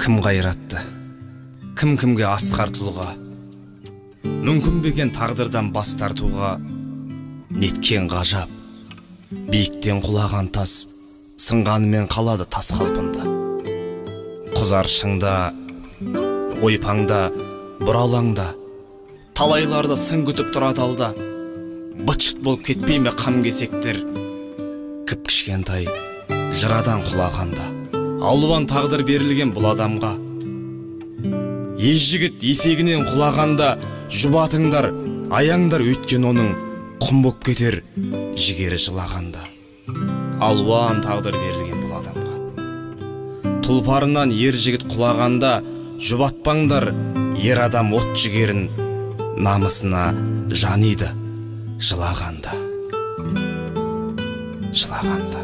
Кім қайратты, кім кімге асқар тұлға, мүмкін бе екен тағдырдан бас тартуға? Неткен ғажап, биіктен құлаған тас сынғанымен қалады тас қалпында. Құзар шыңда, ойпаңда, бұралаңда, талайларды сын күтіп тұрады алда. Быт-шыт болып кетпей ме қам кесектер, кіп-кішкентай жырадан құлағанда? Алуан тағдыр берілген бұл адамға. Ез жігіт есегінен құлағанда, жұбатыңдар, аяңдар, өйткен оның құм боп кетер жігері жылағанда. Алуан тағдыр берілген бұл адамға. Тұлпарынан ер жігіт құлағанда, жұбатпаңдар ер адам от жігерін, намысына жаниды жылағанда. Жылағанда.